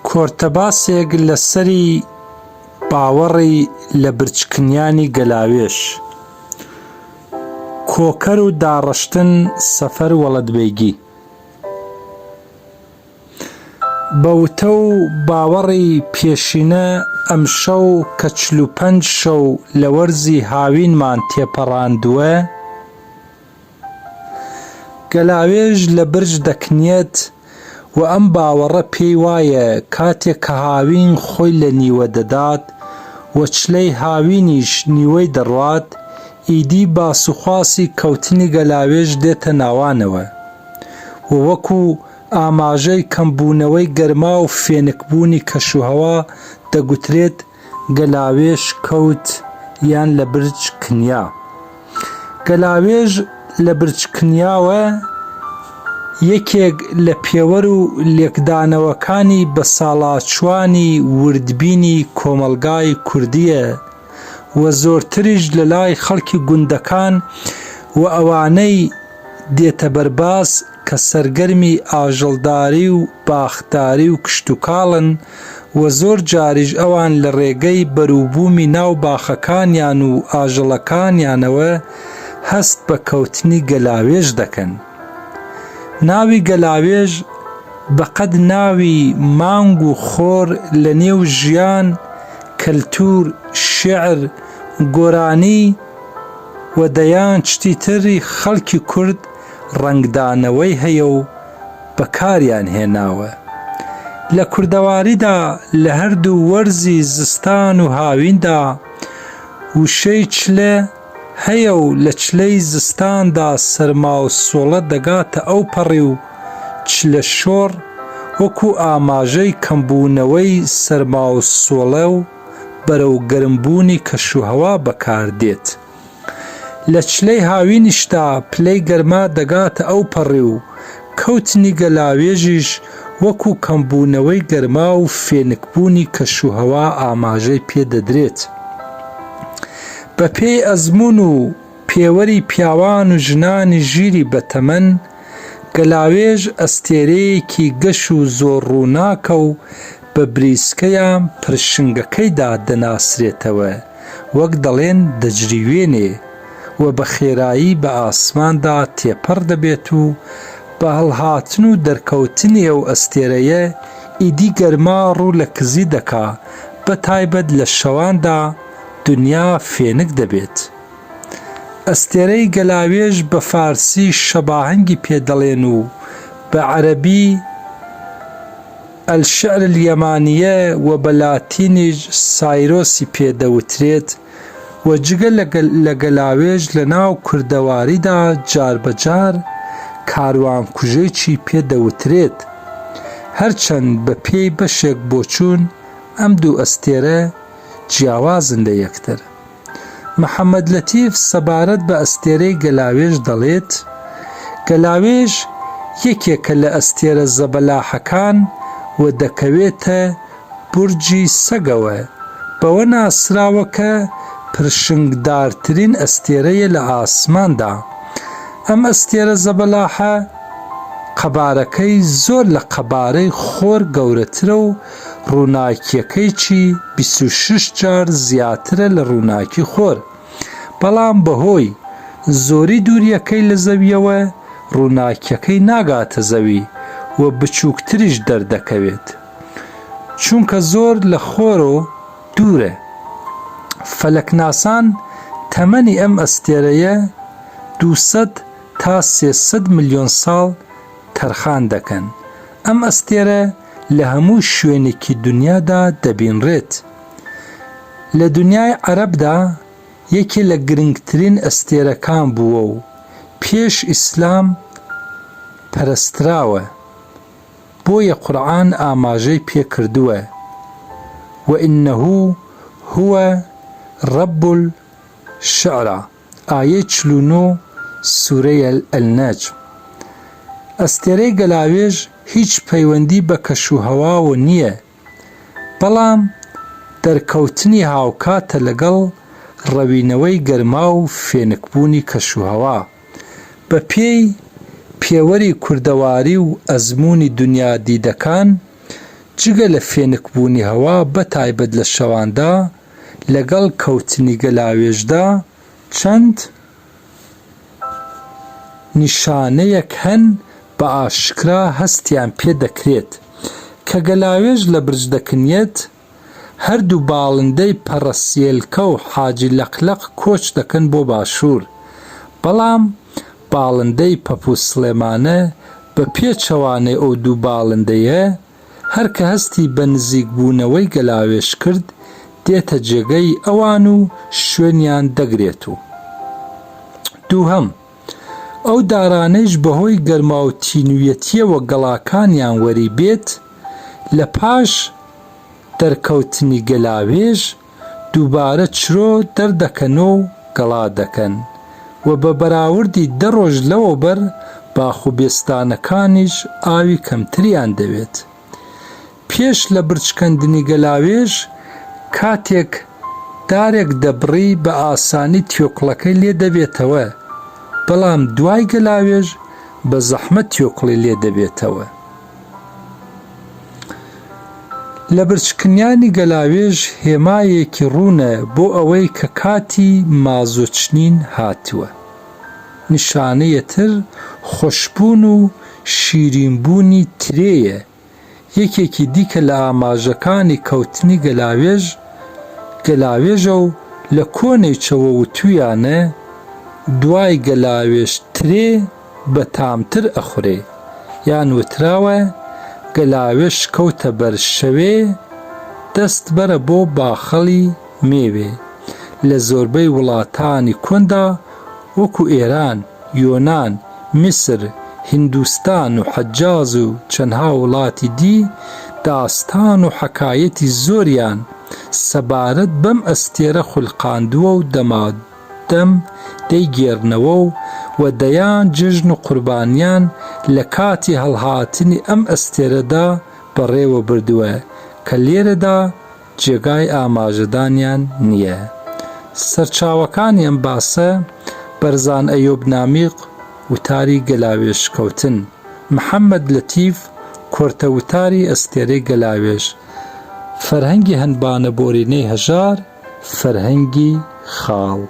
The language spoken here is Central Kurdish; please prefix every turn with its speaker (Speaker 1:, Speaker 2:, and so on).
Speaker 1: کۆرتەباسێک لە سەری باوەڕی لە برچکنیانی گەلاوێژ. کۆکەر و داڕشتن سەفەر وەڵەدبەیگی. بە وتە و باوەڕی پێشینە ئەمشەو کە 45 شەو لە وەرزی هاوینمان تێپەڕاندووە، گەلاوێژ لە برج دەکنیەت و ئەم باوەڕە پێی وایە کاتێک کە هاوین خۆی لە نیوە دەدات و چلەی هاوینیش نیوەی دەڕوات ئیدی باسوخواسی کەوتنی گەلاوێژ دێتە ناوانەوە و وەکو ئاماژەی کەمبوونەوەی گەرما و فێنکبوونی کەشوهەوا دەگوترێت گەلاوێژ کەوت یان لە برج کنیا. گەلاوێژ لە برج کنیاوە یەکێک لە پێوەر و لێکدانەوەکانی بەساڵاچووانی وردبینی کۆمەڵگای کوردییە و زۆرتریش لە لای خەڵکی گوندەکان و ئەوانەی دێتە بەرباس کە سەرگەرمی ئاژەڵداری و باخداری و کشتوکاڵن و زۆر جاریش ئەوان لە ڕێگەی بەروبوومی ناو باخەکانیان و ئاژەڵەکانیانەوە هەست بە کەوتنی گەلاوێژ دەکەن. ناوی گەلاوێژ بە قەد ناوی مانگ و خۆر لە نێو ژیان، کەلتوور، شیعر، گۆرانی و دەیان شتی تری خەڵکی کورد ڕەنگدانەوەی هەیە و بەکاریان هێناوە. لە کوردەواریدا لە هەردوو وەرزی زستان و هاویندا وشەی چلە هەیە و لە چلەی زستاندا سەرما و سۆڵە دەگاتە ئەوپەڕی و چلە شۆڕ وەکوو ئاماژەی کەمبوونەوەی سەرما و سۆڵە و بەرەو گەرمبوونی کەشوهەوا بەکاردێت. لە چلەی هاوینیشدا پلەی گەرما دەگاتە ئەوپەڕی و کەوتنی گەلاوێژیش وەکو کەمبوونەوەی گەرما و فێنکبوونی کەشوهەوا ئاماژەی پێدەدرێت. بەپێی ئەزموون و پێوەری پیاوان و ژنانی ژیری بەتەمەن، گەلاوێژ ئەستێرەیەکی گەش و زۆر ڕووناکە و بە بریسکە یان پرشنگەکەیدا دەناسرێتەوە. وەک دەڵێن دەجریوێنێ و بە خێرایی بە ئاسماندا تێپەڕ دەبێت و بە هەڵهاتن و دەرکەوتنی ئەو ئەستێرەیە ئیدی گەرما ڕوو لە کزی دەکا بە تایبەت لە شەواندا دنیا فێنک دەبێت. ئەستێرەی گەلاوێژ بە فارسی شەباهەنگی پێ دەڵێن و بە عەرەبی، الشعر الیمانیە و بە لاتینیش سایرۆسی پێ دەوترێت و جگە لە گەلاوێژ لە ناو کوردەواریدا جاربەجار کاروانکوژێکی پێ دەوترێت. هەرچەند بە پێی بەشێک بۆچوون ئەم دوو ئەستێرە جیاوازن لە یەکتر. محەمەد لەتیف سەبارەت بە ئەستێرەی گەلاوێژ دەڵێت، گەلاوێژ یەکێکە لە ئەستێرە زەبەلاحەکان و دەکەوێتە بورجی سەگەوە، بەوە ناسراوە کە پرشنگدارترین ئەستێرەیە لە ئاسماندا. ئەم ئەستێرە زەبەلاحە قەبارەکەی زۆر لە قەبارەی خۆر گەورەترە و ڕووناکییەکەیی 26 جار زیاترە لە ڕووناکی خۆر، بەڵام بەهۆی زۆری دوورییەکەی لە زەوییەوە ڕووناکییەکەی ناگاتە زەوی و بچووکتریش دەردەکەوێت چونکە زۆر لە خۆرۆ دوورە. فەلەکناسان تەمەنی ئەم ئەستێرەیە 200 تا 300 ملیۆن ساڵ تەرخان دەکەن. ئەم ئەستێرە لە هەموو شوێنێکی دونیادا دەبینرێت. لە دونیای عەرەبدا یەکێ لە گرنگترین ئەستێرەکان بووە و پێش ئیسلام پەرستراوە، بۆیە قورعان ئاماژەی پێ کردووە، وانه هو رب الشعری. ئایەی 49 سورەی النجم. ئەستێرەی گەلاوێژ هیچ پەیوەندی بە کەشوهەواوە نییە، بەڵام دەرکەوتنی هاوکاتە لەگەڵ ڕەوینەوەی گەرما و فێنکبوونی کەشوهەوا. بەپێی. پێوەری کوردەواری و ئەزموونی دونیادیدەکان، جگە لە فێنکبوونی هەوا بە تایبەت لە شەواندا، لەگەڵ کەوتنی گەلاوێژدا چەند نیشانەیەک هەن بە ئاشکرا هەستیان پێ دەکرێت کە گەلاوێژ لە برج دەکنیەت، هەردوو باڵندەی پەڕەسێلکە و حاجی لەقلەق کۆچ دەکەن بۆ باشوور، بەڵام باڵندەی پەپوو سڵێمانە بە پێچەوانەی ئەو دوو باڵندەیە هەر کە هەستی بە نزیک بوونەوەی گەلاوێژ کرد دێتە جێگەی ئەوان و شوێنیان دەگرێت و دووهەم ئەو دارانەیش بەهۆی گەرما و تینوویەتییەوە گەڵاکانیان وەریبێت لە پاش دەرکەوتنی گەلاوێژ دووبارە چرۆ دەردەکەنۆ و گەڵا دەکەن و بە بەراوردی دە ڕۆژ لەوەوبەر باخ و بێستانەکانیش ئاوی کەمتریان دەوێت. پێش لە برچکەندنی گەلاوێژ کاتێک دارێک دەبڕی بە ئاسانی تیۆکڵەکەی لێ دەبێتەوە، بەڵام دوای گەلاوێژ بە زەحمەت تیۆکڵی لێ دەبێتەوە. لە برچکنیانی گەلاوێژ هێمایەکی ڕوونە بۆ ئەوەی کە کاتی مازۆچنین هاتووە. نیشانەیە تر خۆشبوون و شیرینبوونی ترێیە، یەکێکی دیکە لە ئاماژەکانی کەوتنی گەلاوێژ گەلاوێژە و لە کۆنەیچەوە وتوویانە دوای گەلاوێژ ترێ بەتامتر ئەخورێ، یان وتراوە گەلاوێژ کەوتە بەر شەوێ دەست بەرە بۆ باخەڵی مێوێ. لە زۆربەی وڵاتانی کۆندا وەکو ئێران، یۆنان، میسر، هیندوستان و حەجاز و چەندها وڵاتی دی داستان و حەکایەتی زۆریان سەبارەت بەم ئەستێرە خولقاندووە و دەمادەم دەیگێڕنەوە و و دەیان جەژن و قوربانیان لە کاتی هەڵهاتنی ئەم ئەستێرەدا بەڕێوە بردووە کە لێرەدا جێگای ئاماژەدانیان نییە. سەرچاوەکانی ئەم باسە، بەرزان ئەیۆب نامیق، وتاری گەلاوێژکەوتن، محەمەد لەتیف، کۆرتە وتاری ئەستێرەی گەلاوێژ، فەرهەنگی هەنبانە بۆرینەی هەژار، فەرهەنگی خاڵ.